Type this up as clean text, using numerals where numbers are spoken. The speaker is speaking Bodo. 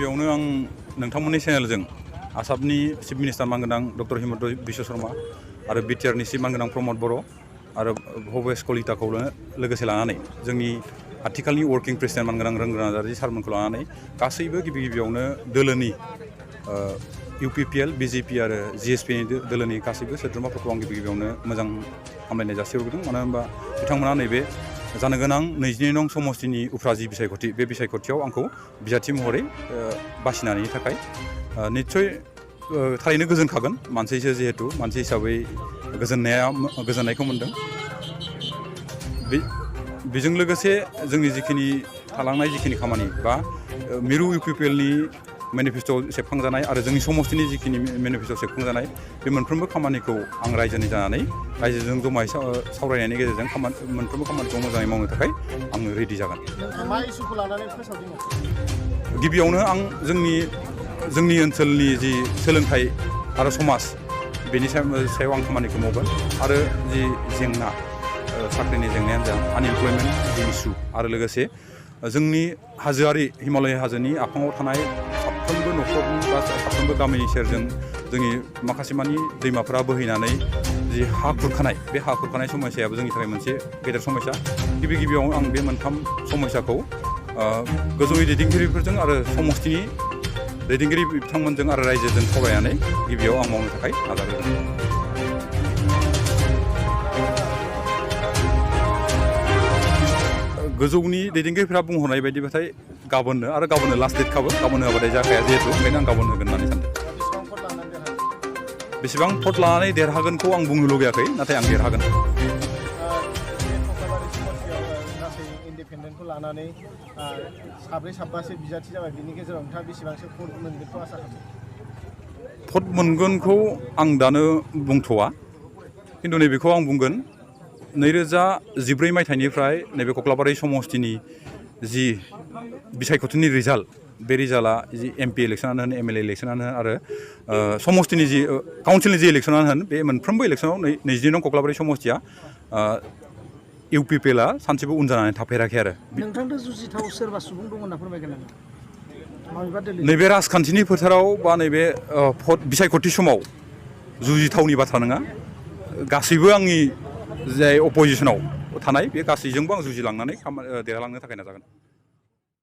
गिबियावनो आं नोंथांमोननि चेनेलजों आसामनि चिफ मिनिस्टार मानगोनां डक्टर हिमन्त बिश्व शर्मा आरो बिटिआरनि चिफ मानगोनां प्रमद बर' आरो भबेश कलिताखौ लोगोसे लानानै जोंनि आथिखालनि वर्किं प्रेसिडेन्ट मानगोनां रोंगोरा नार्जारी सारमोनखौ लानानै गासैबो गिबियावनो दोलोनि UPPL BJP आरो GSPनि दोलोनि गासैबो सोद्रोमाफोरखौ आं गिबियावनो मोजां हामलायनाय जासिहरदों। मानो होनबा बिथांमोना नैबे जानो गोनां 22 नं समस्तिनि उफ्राजि बिसायख'थि बे बिसायख'थियाव आंखौ बिजाथि महरै बासिनायनि थाखाय निस्सय थारैनो गोजोनखागोन। मानसिसो जिहेतु मानसि हिसाबै गोजोननायखौ मोनदों। बेजों लोगोसे जोंनि जिखिनि थालांनाय जिखिनि खामानि बा मिरु UPPLनि मेनिफेस्ट'आव सेबखांजानाय आरो जोंनि समस्तिनि जिखिनि मेनिफेस्ट'आव सेबखांजानाय बे मोनफ्रोमबो खामानिखौ आं रायजोनि जानानै रायजोजों जमायै सावरायनायनि गेजेरजों मोनफ्रोमबो खामानिखौ मोजाङै मावनो थाखाय आङो रेडि जागोन। मा इस्युखौ लानानै फोसावदों? गिबियावनो आं जोंनि ओनसोलनि जि सोलोंथाइ आरो समाज बेनि सायाव आं खामानिखौ मावगोन आरो जि जेंना साख्रिनि जेंनायानो जा आनइमप्लयमेन्ट जि इस्यु आरो लोगोसे जोंनि हाजोआरि हिमालय हाजोनि आफाङाव थानाय साफ्रोमबो न'खरनि बा साफ्रोमबो गामिनि सेरजों जोंनि माखासे मानि दैमाफोरा बोहैनानै जि हा खुरखानाय बे हा खुरखानाय समस्यायाबो जोंनि थाखाय मोनसे गेदेर समस्या। गिबियाव आं बे मोनथाम समस्याखौ गोजौनि दैदेनगिरिफोरजों आरो समस्तिनि दैदेनगिरि बिथांमोनजों आरो रायजोजों सावरायनानै गिबियाव आं मावनो थाखाय नाजागोन। गोजौनि दैदेनगिरिफोरा बुंहरनाय बायदिबाथाय गाबोननो लास्ट डेटखाबो गाबोन होआबाथाय जाखाया जिहेतु ओंखायनो आं गाबोन होगोन होननानै सानदों। बेसेबां भट लानानै देरहागोनखौ आं बुंनो लुगैयाखै, नाथाय आं देरहागोन। इन्डिपेन्डेन्टखौ लानानै साब्रै साबासो बिजाथि जाबाय, बिनि गेजेराव नोंथाङा बेसेबांसो भट मोनगोनखौ आसा खालामो? भट मोनगोनखौ आं दानो बुंथ'वा, खिन्थु नैबेखौ आं बुंगोन 2014 मायथाइनिफ्राय नैबे कक्लाबारि समस्तिनि जि बिसायख'थिनि रिजाल्ट बे रिजाल्टआ जि MP इलेक्सनानो होन MLA इलेक्सनानो होन आरो समस्तिनि जि काउन्सिलनि जि इलेक्सनानो होन बे मोनफ्रोमबो इलेक्सनाव 22 नं कक्लाबारि समस्तिया UPPLआ सानसेबो उन जानानै थाफेराखै आरो। नोंथांजों जुजिथाव सोरबा सुबुं दं होनना फोरमायगोन नामा? नैबे राजखान्थिनि फोथाराव बा नैबे बिसायख'थि समाव जुजिथावनि बाथ्रा नङा। गासैबो आंनि जाय अपोजिसनाव थानाय बे गासैजोंबो आं जुजिलांनानै देरहालांनो थाखाय नाजागोन।